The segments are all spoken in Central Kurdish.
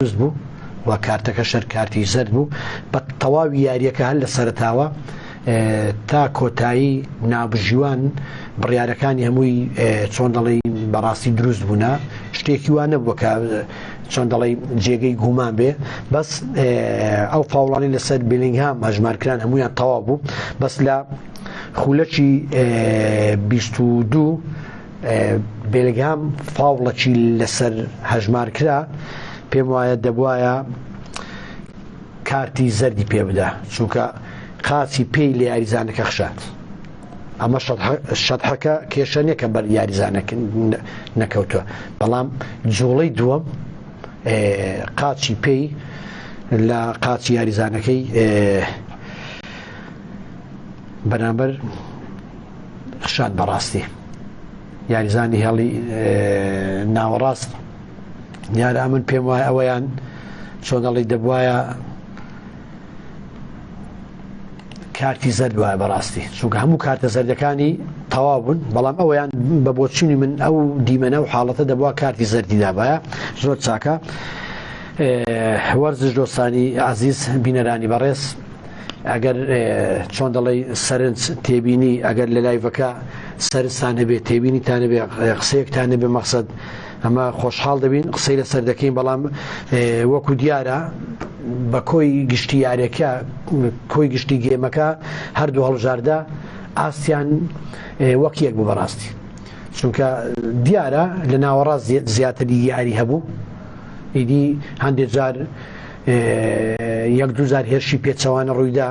دروست بوو و کارتەکەش هەر کارتی زەرد بوو بە تەواوی یاریەکە هەر لە سەرەتاوە تا کۆتایی ناوبژیوان بڕیارەکانی هەمووی چۆن دەڵێی بەڕاستی دروست بوونە شتێکی وا نەبووە کە چۆن دەڵێی جێگەی گومان بێ بەس ئەو فاوڵانی لەسەر بیلینگهام هەژمارکران هەمویان تەواو بوو بەس لە خولەکی 22 بێلگهام فاوڵەکی لەسەر هەژمار کرا پێم وایە دەبواە کارتی زەردی پێ بدا چونکە قاچی پێی لە یاریزانەکە خشات ئەمە شەتحەکە کێشە نییە کە بەر یاریزانەکە نەکەوتووە بەڵام جوڵەی دووەم قاچی پێی لە قاچی یاریزانەکەی بەرامبەر خشات بەڕاستی یاریزانی هێڵی ناوەڕاست دیارە ئەمن پێم وایە ئەوەیان چۆن دەڵی دەبواە کارتی زەرد وایە بەڕاستی چونکە هەموو کارتە زەردەکانی تەواو بوون بەڵام ئەویان بە بۆچینی من ئەو دیمەنە و حاڵەتە دەبووە کارتی زەردی دابایە زۆر چاکە وەرزش دۆستانی عزیز بینەرانی بەڕێز ئەگەر چۆن دەڵێی سەرنج تێبینی ئەگەر لە لایڤەکە سەرنجتان هەبێ تێبینیتان هەبێ قسەیەکتان هەبێ مەقسەد ئەمە خۆشحاڵ دەبین قسەی لەسەر دەکەین بەڵام وەکو دیارە بە کۆی گشتی یاریەکە کۆی گشتی گێمەکە هەردوو هەڵبژاردە ئاستیان وەک یەک بوو بەڕاستی چونکە دیارە لە ناوەڕاست زیاتر یاری هەبوو ئیدی هەندێک جار یەک دووجار هێرشی پێچەوانە ڕوویدا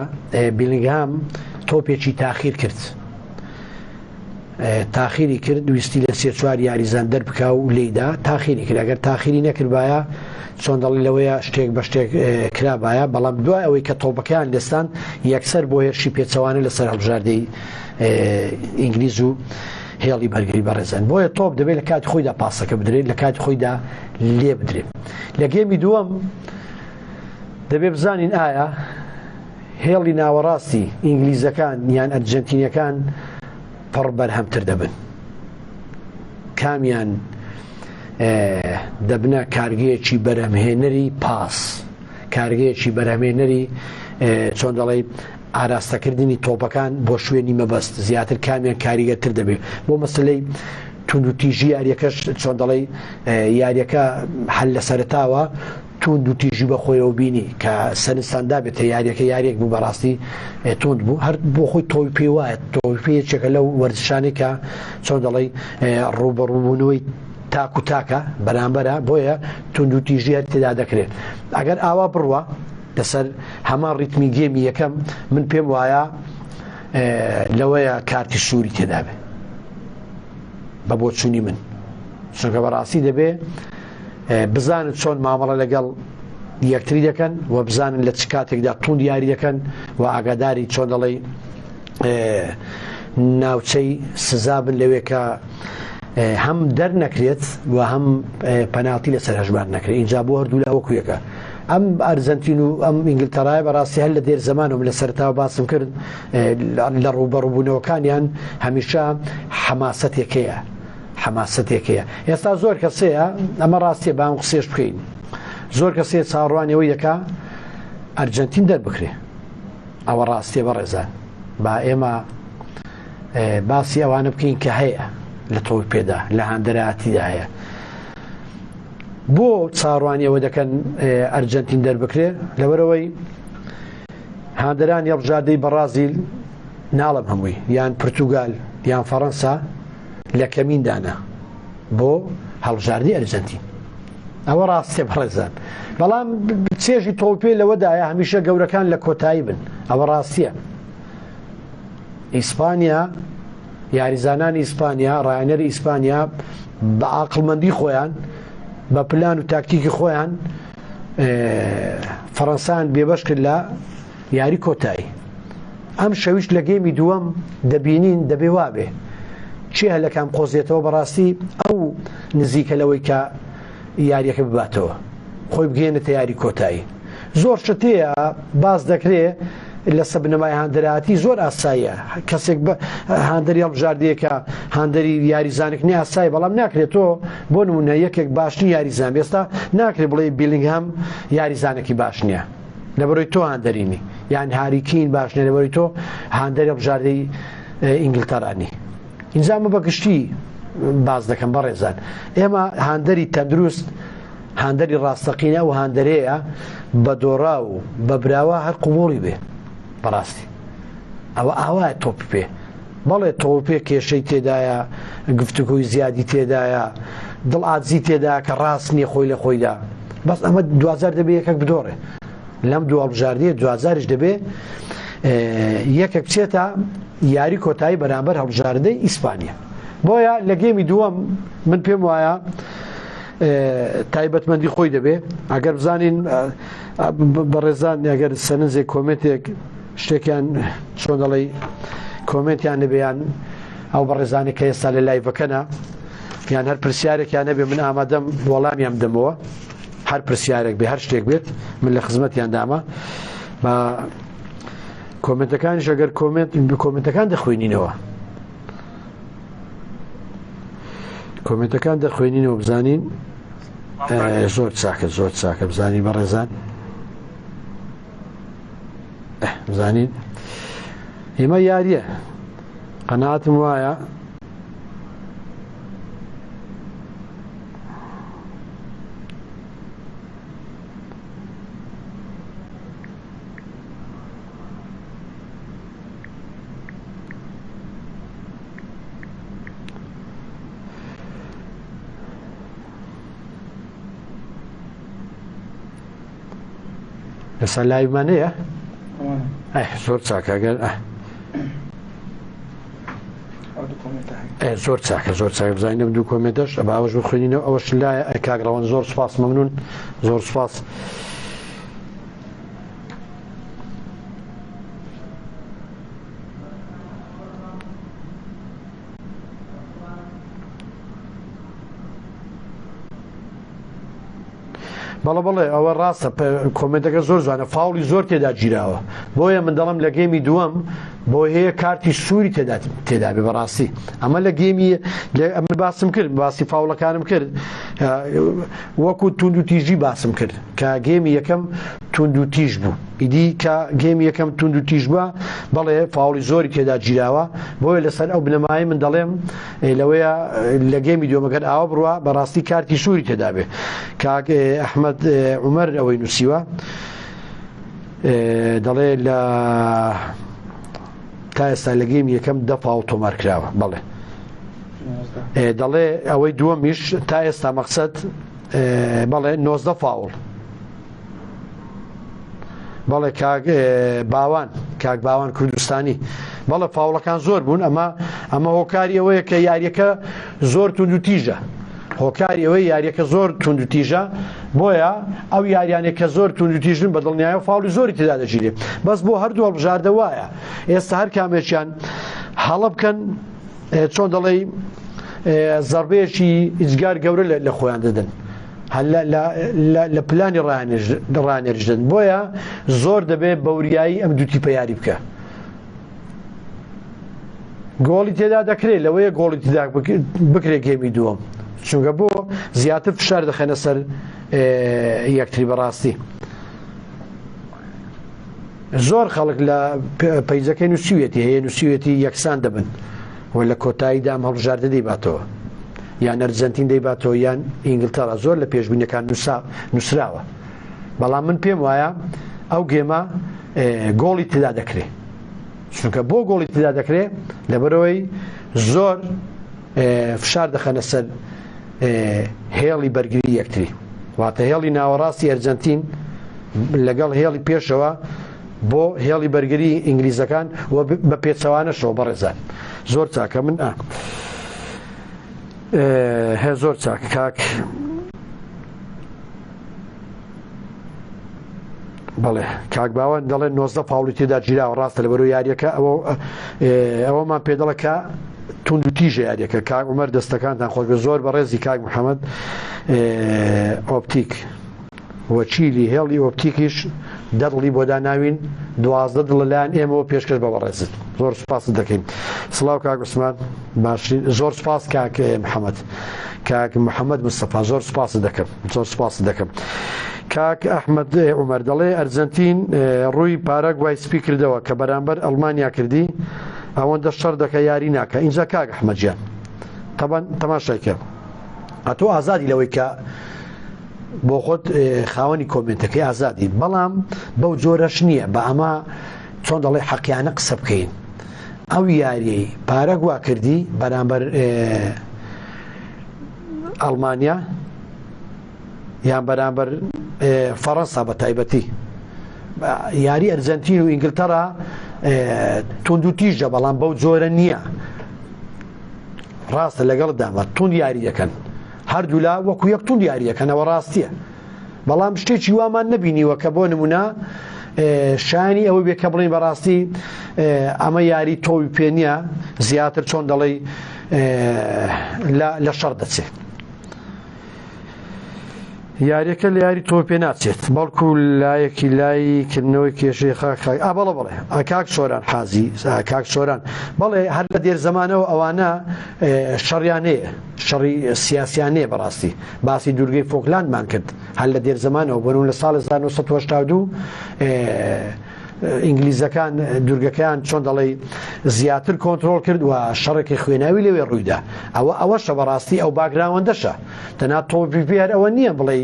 بیلنگهام تۆپێکی تاخیر کرد تاخیری کرد ویستی لە سێ چوار یاریزان دەربکا و لێیدا تاخیری کرد ئەگەر تاخیری نەکردبایە چۆن دەڵی لەوەیە شتێک بە شتێک کرابایە بەڵام دوای ئەوەی کە تۆپەکەیان لێستان یەکسەر بۆ هێرشی پێچەوانە لەسەر هەڵبژاردەی ئینگلیز و هێڵی بەرگری بەڕێزان بۆیە تۆپ دەبێت لە کاتی خۆیدا پاسەکە بدرێت لە کاتی خۆیدا لێ بدرێت لە گێمی دووەم دەبێ بزانین ئایا هێڵی ناوەڕاستی ئینگلیزەکان یان ئەرجەنتینەکان پڕ بەرهەمتر دەبن کامیان دەبنە کارگەیەکی بەرهەمهێنەری پاس کارگەیەکی بەرهەمێنەری چۆن دەڵێ ئاراستەکردنی تۆپەکان بۆ شوێنی مەبەست زیاتر کامیان کاریگەرتر دەبێت بۆ مەسلەی توندوتیژی یاریەکەش چۆن دەڵێی یاریەکە هەر لە سەرەتاوە توند و تیژی بە خۆیەوە بینی کە سەرنجتان دابێتە یاریەکە یاریەک بوو بەڕاستی توند بوو هەر بۆ خۆی تۆی پێ وایە تۆی پێ یەکێکە لەو وەرزشانی کە چۆن دەڵێی ڕووبەڕووبوونەوەی تاک و تاکە بەرامبەرە بۆیە توند و تیژی هەر تێدا دەکرێت ئەگەر ئاوا بڕوا لەسەر هەمان ڕیتمی گێمی یەکەم من پێم وایە لەوەیە کارتی سووری تێدابێ بە بۆچوونی من چونکە بەڕاستی دەبێ بزانن چۆن مامەڵە لەگەڵ یەکتری دەکەن و بزانن لە چ کاتێکدا توند یاری دەکەن و ئاگاداری چۆن دەڵێ ناوچەی سزا بن لەوێ کە هەم دەرنەکرێت و هەم پەناڵتی لەسەر هەژمار نەکرێت اینجا بۆ هەردوو لا وەکو یەکە ئەم ئەرجەنتین و ئەم ئینگلتەرای بەڕاستی هەر لە دێر زەمانم لە سەرتاوە باسم کرد لە ڕووبەڕووبوونەوەکانیان هەمیشە حەماسەتێک هەیە حەماسەتێک هەیە ئێستا زۆر کەسەیە ئەمە ڕاستیە با ئەم قسێش بکەین زۆر کەسێ چاوەڕوانی ئەوەی دەکا ئەرجەنتین دەربکرێ ئەوە ڕاستیە بەڕێزان با ئێمە باسی ئەوانە بکەین کە هەیە لە تۆپی پێدا لە هاندەراتیدا هەیە بۆ چاڕوانی ئەوە دەکەن ئەرجەنتین دەربکرێ لەبەرەوەی هاندەرانی هەڵبژاردەی بەڕازیل ناڵم هەمووی یان پرتوگال یان فەڕەنسا لە کەمیندانە بۆ هەڵبژاردەی ئەرجەنتین ئەوە ڕاستە بەڕێزان بەڵام چێژی تۆپێ لەوەدایە هەمیشە گەورەکان لە کۆتایی بن ئەوە ڕاستیە ئیسپانیا یاریزانانی ئیسپانیا ڕایەنەری ئیسپانیا بە عاقڵمەندی خۆیان بە پلان و تاکتیکی خۆیان فەڕەنسایان بێبەش کرد لە یاری کۆتایی ئەم شەویش لە گێمی دووەم دەبینین دەبێ وابێ چێ هەلەکان قۆزێتەوە بەڕاستی ئەو نزیکە لەوەی کە یاریەکە بباتەوە خۆی بگەێنێتە یاری کۆتایی زۆر شت هەیە باس دەکرێ. لەسەر بنەمای هاندەراتی زۆر ئاساییە کەسێک بە هاندەری هەڵبژاردەیەکە هاندەری یاریزانێک نیە ئاسایی بەڵام ناکرێت تۆ بۆ نمونە یەکێک باشترین یاریزان ئێستا ناکرێت بڵێ بیلینگهام یاریزانێکی باش نییە لەبەرەوەی تۆ هاندەرینی یان هاریکین باش نیە لەبەرەوەی تۆ هاندەری هەڵبژاردەی ئینگلتەرانی ئینجا ئەمە بە گشتی باس دەکەم بەڕێزان ئێمە هاندەری تەندروست هاندەری ڕاستەقینە ئەو هاندەرەیە بە دۆڕا و بە براوە هەر قوبوڵی بێ بەڕاستی ئەوە ئاوایە تۆپی پێ بەڵێ تۆپێ کێشەی تێدایە گفتوگۆی زیادی تێدایە دڵ ئازی تێدا کە ڕاست نییە خۆی لە خۆیدا بەس ئەمە دوجار دەبێ یەکێک بدۆڕێ لەم دوو هەڵبژاردەیە دوجاریش دەبێ یەکێک بچێتە یاری کۆتایی بەرامبەر هەڵبژاردەی ئیسپانیا بۆیە لە گێمی دووەم من پێم وایە تایبەتمەندی خۆی دەبێ ئەگەر بزانین بەڕێزان ئەگەر سەرنجێک کۆمنتێک شتێکیان چۆن دەڵێی کۆمنتیان نەبێیان ئەو بەڕێزانی کە ئێستا لە لایڤەکەنە یان هەر پرسیارێکیان نەبێ من ئامادەم وەڵامیان بدەمەوە هەر پرسیارێک بێ هەر شتێک بێت من لە خزمەتیان دامە بە کۆمنتەکانیش ئەگەر کۆمنت کۆمنتەکان دەخوێنینەوە کۆمنتەکان دەخوێنینەوە بزانین زۆر چاکە زۆر چاکە بزانین بەڕێزان بزانین ئێمە یاریە قەناتم وایە ئێستا لایڤمان هەیە زۆر چاکە گەر زۆر چاکە زۆر چاکە بزانین دوو کۆمێنتەش باوەش بخوێنینەوە ئەوەش لایە کاک ڕەوەن زۆر سپاس مەمنون زۆر سپاس. بەڵێ بەڵێ ئەوە ڕاستە کۆمنتەکە زۆر جوانە فاوڵی زۆر تێدا گیراوە بۆیە من دەڵم لە گێمی دووەم بۆ هەیە کارتی سووری تێدا تێدا بێ بەڕاستی ئەمە لە گێمی من باسم کرد باسی فاوڵەکانم کرد وەکو توند و تیژی باسم کرد کە گێمی یەکەم توند و تیژ بوو ئیدی کە گێمی یەکەم توند و تیژ بووە بەڵێ فاوڵی زۆری تێدا گیراوە بۆیە لەسەر ئەو بنەمایە من دەڵێم لەوەیە لە گێمی دووەم گەر ئاوا بڕوا بەڕاستی کارتی سووری تێدا بێ کاک ئەحمەد عومەر ئەوەی نووسیوە دەڵێ لە تا ئێستا لە گێمی یەکەم دە فاوڵ تۆمار کراوە بەڵێ دەڵێ ئەوەی دووەمیش تا ئێستا مەقسەد بەڵێ 19 فاوڵ بەڵێ کاک باوان کاک باوان کوردستانی بەڵێ فاوڵەکان زۆر بوون ئەمە ئەمە هۆکاری ئەوەیە کە یاریەکە زۆر توند و تیژە هۆکاری ئەوەی یاریەکە زۆر توند و تیژە بۆیە ئەو یاریانێک کە زۆر توند و تیژن بە دڵنیایە فاوڵی زۆری تێدا دەگیرێت بەس بۆ هەردوو هەڵبژاردە وایە ئێستا هەر کامێکیان هەڵە بکەن چۆن دەڵێی زەربەیەکی ئیجگار گەورە لە خۆیان دەدەن لە پلانی ڕانێرژدن بۆیە زۆر دەبێت بەوریایی ئەم دوو تیپە یاری بکە گۆڵی تێدا دەکرێت لەوەیە گۆڵی تێدا بکرێت گێمی دووەم چونکە بۆ زیاتر فشار دەخەنە سەر یەکتری بەڕاستی زۆر خەڵک لە پەیجەکەی نووسیویەتی هەیە نووسیویەتی یەکسان دەبن و لە کۆتاییدا ئەم هەڵبژاردە دەیباتەوە یان ئەرجەنتین دەیباتەوە یان ئینگلتەرا زۆر لە پێشبینەکان نووسا نووسراوە بەڵام من پێم وایە ئەو گێمە گۆڵی تێدا دەکرێت چونکە بۆ گۆڵی تێدا دەکرێت لەبەرەوەی زۆر فشار دەخەنە سەر هێڵی بەرگری یەکتری واتە هێڵی ناوەڕاستی ئەرجەنتین لەگەڵ هێڵی پێشەوە بۆ هێڵی بەرگری ئینگلیزەکان و بە پێچەوانەشەوە بەڕێزان زۆر چاکە من ئا هێ زۆر چاک کاک بەڵێ کاک باوان دەڵێن 19 فاوڵی تێدا گیراوە ڕاستە لەبەرو یاریەکە ئەوە ئەوەمان پێ دەڵێ کە توند و تیژە یاریەکە کاک عمر دەستەکانتان خۆش بێ زۆر بەڕێزی کاک محەممەد ئۆپتیک وەکیلی هێڵی ئۆپتیکیش دە دڵی بۆ داناوین 12 دڵ لەلایەن ئێمەوە پێشکەش بە بەڕێزت زۆر سوپاست دەکەین سڵاو کاک عوسمان باشترین زۆر سوپاس کاک محەممەد کاک محەممەد مستەفا زۆر سوپاست دەکەم زۆر سوپاست دەکەم کاک ئەحمد عمر دەڵێ ئەرجنتین ڕووی پاراگوای سپی کردەوە کە بەرامبەر ئەڵمانیا کردی ئەوەندە شەڕ دەکە یاری ناکە اینجا کاک ئەحمەد گیان تەبەن تەماشای کە ئەتۆ ئازادی لەوەی کە بۆ خۆت خاوەنی کۆمنتەکەی ئازادی بەڵام بەو جۆرەش نییە بە ئەمە چۆن دەڵێ حەقیانە قسە بکەین ئەو یاریەی پارەگوا کردی بەرامبەر ئەڵمانیا یان بەرامبەر فەڕەنسا بە تایبەتی یاری ئەرجەنتین و ئینگلتەرا توند و تیژە بەڵام بەو جۆرە نییە ڕاستە لەگەڵ دامە توند یاری دەکەن هەردوولا وەکو یەک توند یاری دەکەنەوە ڕاستیە بەڵام شتێکی وامان نەبینیوە کە بۆ نمونە شانی ئەوە بێ کە بڵین بەڕاستی ئەمە یاری تۆوی پێ نییە زیاتر چۆن دەڵێ لە شەڕ دەچێت یاریەکە لە یاری تۆ پێ ناچێت بەڵکو لایەکی لای کردنەوەی کێشەی خاک خاک ئا بەڵێ بەڵێ کاک سۆران حازی کاک سۆران بەڵێ هەر لە دێر زەمانەوە ئەوانە شەڕیان هەیە شەڕی سیاسیان نییە بەڕاستی باسی دوورگەی فۆکلاندمان کرد هەر لە دێر زەمانەوە بۆ لە ساڵ 1982 ئینگلیزەکان دوورگەکەیان چۆن دەڵێی زیاتر کۆنترۆڵ کرد و شەڕێکی خوێناوی لەوێ ڕوویدا ئەوە ئەوەشە بەڕاستی ئەو باگراوەندەشە تەنها تۆپی پێ هەر ئەوە نییە بڵێ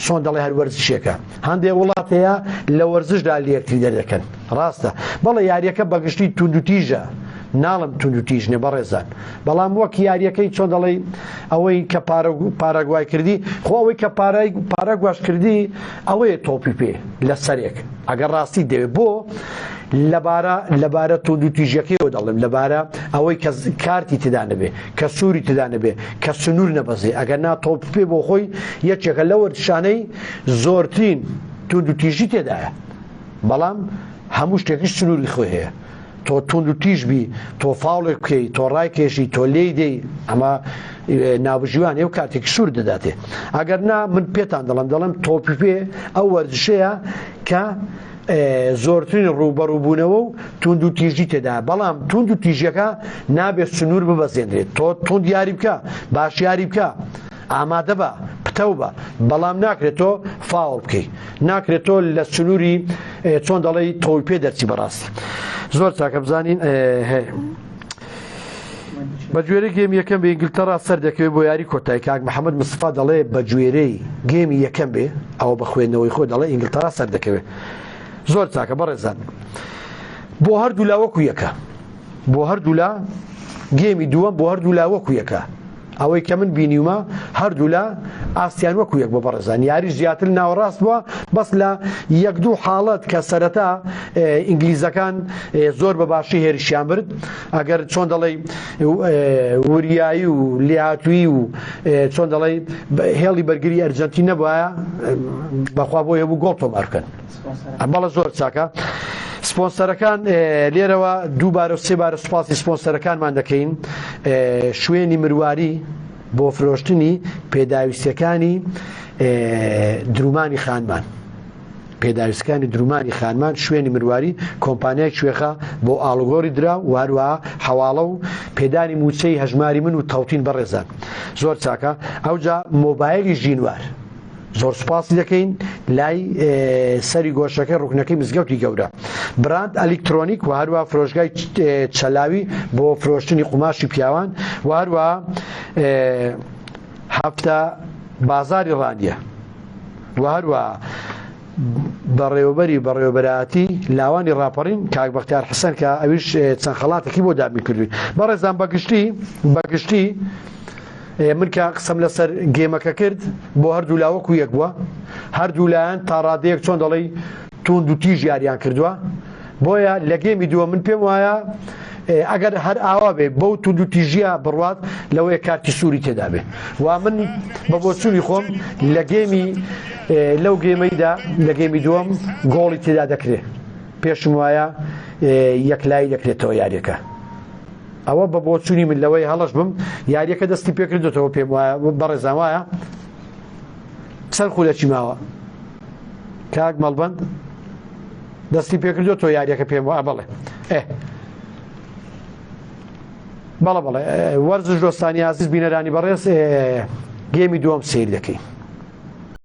چۆن دەڵێ هەر وەرزشێکە هەندێک وڵات هەیە لە وەرزشدا لەکتری دەردەکەن ڕاستە بەڵێ یاریەکە بەگشتی توندوتیژە ناڵم توندوتیژ نیە بەڕێزان بەڵام وەک یاریەکەی چۆن دەڵێی ئەوەی کە پاراگوای کردی خۆ ئەوەی کە پارای پاراگواش کردی ئەوەیە تۆپی پێ لە سەرێک ئەگەر ڕاستی دەوێت بۆ لەبارە لەبارە توند و تیژەکەیەوە دەڵێم لەبارە ئەوەی کە کارتی تێدا نەبێ کە سووری تێدا نەبێ کە سنوور نەبەزێ ئەگەر نا تۆپی پێ بۆ خۆی یەکێکە لە وەرزشانەی زۆرترین توند و تیژی تێدایە بەڵام هەموو شتێکیش سنووری خۆی هەیە تۆ توند و تیژ بی تۆ فاوڵێک بکەی تۆ ڕایکێشی تۆ لێی دێی ئەمە ناوبژیوان ئێو کاتێک سوور دەداتێ ئەگەر نا من پێتان دەڵم دەڵم تۆپی پێ ئەو وەرزشەیە کە زۆرترین ڕووبەڕووبوونەوە و توند و تیژی تێدا بەڵام توند و تیژەکە نابێت سنوور ببەزێنرێت تۆ توند یاری بکە باش یاری بکە ئامادە بە پتەو بە بەڵام ناکرێت تۆ فاوڵ بکەی ناکرێت تۆ لە سنووری چۆن دەڵێی تۆی پێ دەرچی بەڕاستی زۆر چاکە بزانین بە گوێرەی گێمی یەکەم بێ ئینگلتەرا سەر دەکەوێت بۆ یاری کۆتایی کاک محەممەد مستەفا دەڵێ بە گوێرەی گێمی یەکەم بێ ئەوە بە خوێندنەوەی خۆ دەڵێ ئینگلتەرا سەر دەکەوێت زۆر چاکە بەڕێزان بۆ هەردوو لا وەکو یەکە بۆ هەردوولا گێمی دووەم بۆ هەردوولا وەکو یەکە ئەوەی کە من بینیومە هەردوولا ئاستیان وەکو یەک بۆ بەڕێزان یاریش زیاتر ناوەڕاست بووە بەس لە یەک دوو حاڵەت کە سەرەتا ئینگلیزەکان زۆر بە باشی هێرشیان برد ئەگەر چۆن دەڵێ وریایی و لێهاتوویی و چۆن دەڵێ هێڵی بەرگری ئەرجەنتین نەبوایە بەخوا بۆ هەبوو گۆڵ تۆمار بکەن بەڵە زۆر چاکە. سپۆنسەرەکان لێرەوە دووبارە و سێبارە سوپاسی سپۆنسەرەکانمان دەکەین شوێنی مرواری بۆ فرۆشتنی پێداویستەکانی درومانی خانمان پێداویستەکانی درومانی خانمان شوێنی مرواری کۆمپانیای کوێخە بۆ ئاڵوگۆری درا و هەروەها حەواڵە و پێدانی موچەی هەژماری من و تەوتین بەڕێزان زۆر چاکە ئەوجا مۆبایلی ژینوار زۆر سوپاسی دەکەین لای سەری گۆشەکەی ڕوکنەکەی مزگەوتی گەورە براند ئەلیکترۆنیک و هەروە فرۆشگای چەلاوی بۆ فرۆشتنی قوماشی پیاوان و هەروە هەفتە بازاری ڕانیە و هەروە بەڕێوەبەری بەڕێوەبەرایەتی لاوانی ڕاپەڕین کاک بەختیار حسەن کە ئەویش چەند خەڵاتێکی بۆ دابین کردوین بەڕێزان بەگشتی بەگشتی من کە قسەم لەسەر گێمەکە کرد بۆ هەردوو لا وەکو یەک بووە هەردوو لایەن تا ڕادەیەک چۆن دەڵێی توند و تیژ یاریان کردووە بۆیە لە گێمی دووە من پێم وایە ئەگەر هەر ئاوا بێ بەو توند و تیژیە بڕوات لەوەیە کارتی سووری تێدا بێ و من بە بۆچوونی خۆم لە گێمی لەو گێمەیدا لە گێمی دووەم گۆڵی تێدا دەکرێت پێشم وایە یەکلایی دەکرێتەوە یاریەکە ئەوە بە بۆچوونی من لەوەی هەڵەش بم یاریەکە دەستی پێکردێتەوە پێم وایە بەڕێزان وایە چەند خولەکی ماوە؟ کاک مەڵبەند دەستی پێکردو تۆ یاریەکە پێم وە بەڵێ ئێ بەڵە بەڵێ وەرزش دۆستانی ئازیز بینەرانی بەڕێز گێمی دووەم سیر دەکەین.